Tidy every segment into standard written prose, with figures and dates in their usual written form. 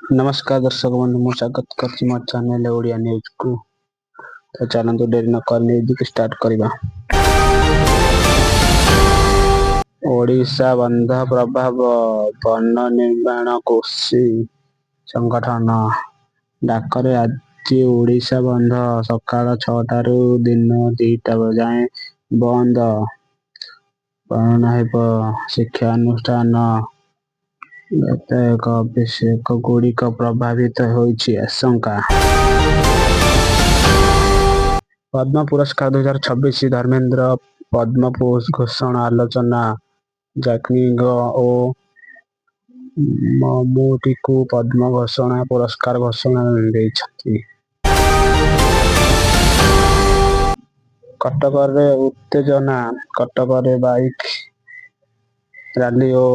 ନମସ୍କାର ଦର୍ଶକ ବନ୍ଧୁ, ମୁଁ ସ୍ୱାଗତ କରୁଛି ମୋ ଚ୍ୟାନେଲ ଓଡ଼ିଆ ନ୍ୟୁଜକୁ। ତ ଚାଲନ୍ତୁ, ଡେରି ନକରି ନ୍ୟୁଜକୁ ଷ୍ଟାର୍ଟ କରିବା। ଓଡ଼ିଶା ବନ୍ଦ ପ୍ରଭାବ। ବନ ନିର୍ମାଣ କୃଷି ସଂଗଠନ ଡାକରା ଆଜି ଓଡ଼ିଶା ବନ୍ଦ। ସକାଳ 6ଟାରୁ ଦିନ 2ଟା ଯାଏଁ ବନ୍ଦ ପାଳନ ହେବ। ଶିକ୍ଷାନୁଷ୍ଠାନ, ବ୍ୟାଙ୍କ, ଅଫିସଗୁଡ଼ିକ ପ୍ରଭାବିତ ହୋଇଛି ଆଶଙ୍କା। ପଦ୍ମ ପୁରସ୍କାର 2026, ଧର୍ମେନ୍ଦ୍ର ପଦ୍ମ ଘୋଷଣା ଆଲୋଚନା। ୟାଗ୍ନିକ ଓ ମମ୍ମୁଟ୍ଟିଙ୍କୁ ପଦ୍ମ ଘୋଷଣା ପୁରସ୍କାର ଘୋଷଣା ଦେଇଛନ୍ତି। କଟକରେ ଉତ୍ତେଜନା। କଟକରେ ବାଇକ ରାଲି ଓ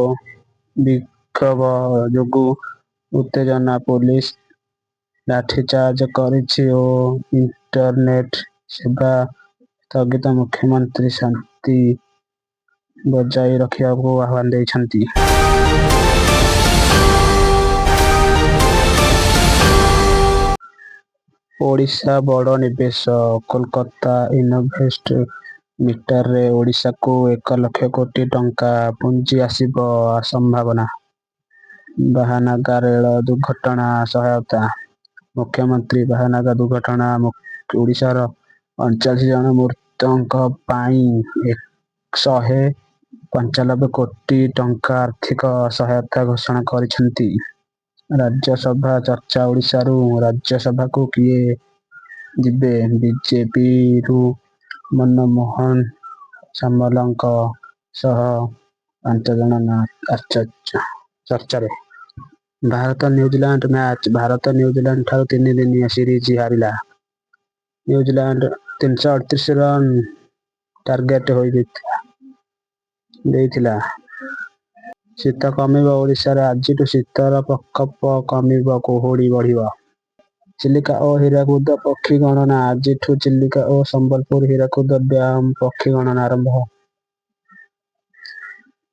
ବିକ୍ଷୋଭ ଯୋଗୁଁ ଉତ୍ତେଜନା। ପୋଲିସ ଲାଠିଚାର୍ଜ କରିଛି ଓ ଇଣ୍ଟରନେଟ ସେବା ସ୍ଥଗିତ। ମୁଖ୍ୟମନ୍ତ୍ରୀ ଶାନ୍ତି ବଜାୟ ରଖିବାକୁ ଆହ୍ୱାନ ଦେଇଛନ୍ତି। ଓଡ଼ିଶା ବଡ଼ ନିବେଶ। କୋଲକାତା ଇନଭେଷ୍ଟ ମିଟରେ ଓଡ଼ିଶାକୁ 1 ଲକ୍ଷ କୋଟି ଟଙ୍କା ପୁଞ୍ଜି ଆସିବା ସମ୍ଭାବନା। ବାହାନଗା ରେଳ ଦୁର୍ଘଟଣା ସହାୟତା। ମୁଖ୍ୟମନ୍ତ୍ରୀ ବାହାନଗା ଦୁର୍ଘଟଣା ଓଡ଼ିଶାର 39 ଜଣ ମୃତଙ୍କ ପାଇଁ 195 କୋଟି ଟଙ୍କା ଆର୍ଥିକ ସହାୟତା ଘୋଷଣା କରିଛନ୍ତି। ରାଜ୍ୟସଭା ଚର୍ଚ୍ଚା। ଓଡ଼ିଶାରୁ ରାଜ୍ୟସଭାକୁ କିଏ ଯିବେ? ବିଜେପିରୁ ମନମୋହନ ସାମଲଙ୍କ ସହ 5 ଜଣ ନାଁ ଚର୍ଚ୍ଚାରେ। Bharat New Zealand match. Bharat New Zealand ଠାରୁ 3 ଦିନିଆ ସିରିଜ ହାରିଲା। ନ୍ୟୁଜିଲାଣ୍ଡ 338 ରନ ଟାର୍ଗେଟ ଦେଇଥିଲା। ଶୀତ କମିବ। ଓଡ଼ିଶାରେ ଆଜିଠୁ ଶୀତର ପ୍ରକୋପ କମିବ, କୁହୁଡ଼ି ବଢ଼ିବ। ଚିଲିକା ଓ ହୀରାକୁଦ ପକ୍ଷୀ ଗଣନା। ଆଜିଠୁ ଚିଲିକା ଓ ସମ୍ବଲପୁର ହୀରାକୁଦ ଡ୍ୟାମ ପକ୍ଷୀ ଗଣନା ଆରମ୍ଭ।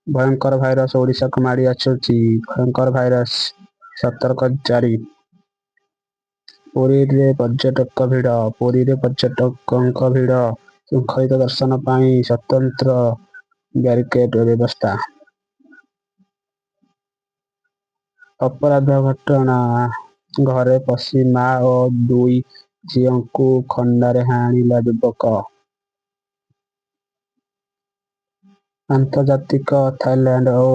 ଭୟଙ୍କର ଭାଇରସ ଓଡ଼ିଶାକୁ ମାଡ଼ି ଆସୁଛି। ଭୟଙ୍କର ଭାଇରସ, ସତର୍କ ଜାରି। ପୁରୀରେ ପର୍ଯ୍ୟଟକ ଭିଡ଼। ପୁରୀରେ ପର୍ଯ୍ୟଟକଙ୍କ ଭିଡ଼। ଶୃଙ୍ଖଳିତ ଦର୍ଶନ ପାଇଁ ସ୍ୱତନ୍ତ୍ର ବ୍ୟାରିକେଡ ବ୍ୟବସ୍ଥା। ଅପରାଧ ଘଟଣା। ଘରେ ପଶି ମା ଓ ଦୁଇ ଝିଅଙ୍କୁ ଖଣ୍ଡାରେ ହାଣିଲା ଯୁବକ। ଆନ୍ତର୍ଜାତିକ। ଥାଇଲାଣ୍ଡ ଓ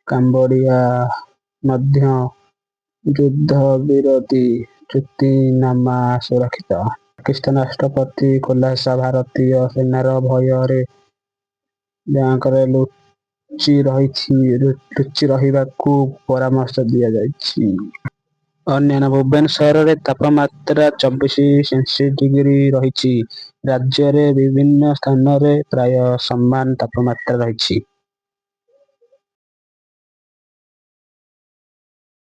କାମ୍ବୋଡିଆ ମଧ୍ୟ ଯୁଦ୍ଧବିରତି ଚୁକ୍ତିନାମା ସ୍ୱାକ୍ଷରିତ। ପାକିସ୍ତାନ ରାଷ୍ଟ୍ରପତି ଖୁଲାସା, ଭାରତୀୟ ସେନାର ଭୟରେ ବ୍ୟାଙ୍କରେ ଲୁଚି ରହିବାକୁ ପରାମର୍ଶ ଦିଆଯାଇଛି। ଅନ୍ୟାନ୍ୟ। ଭୁବନେଶ୍ୱରରେ ତାପମାତ୍ରା 24 ଡିଗ୍ରୀ ରହିଛି। ରାଜ୍ୟରେ ବିଭିନ୍ନ ସ୍ଥାନରେ ପ୍ରାୟ ସମାନ ତାପମାତ୍ରା ରହିଛି।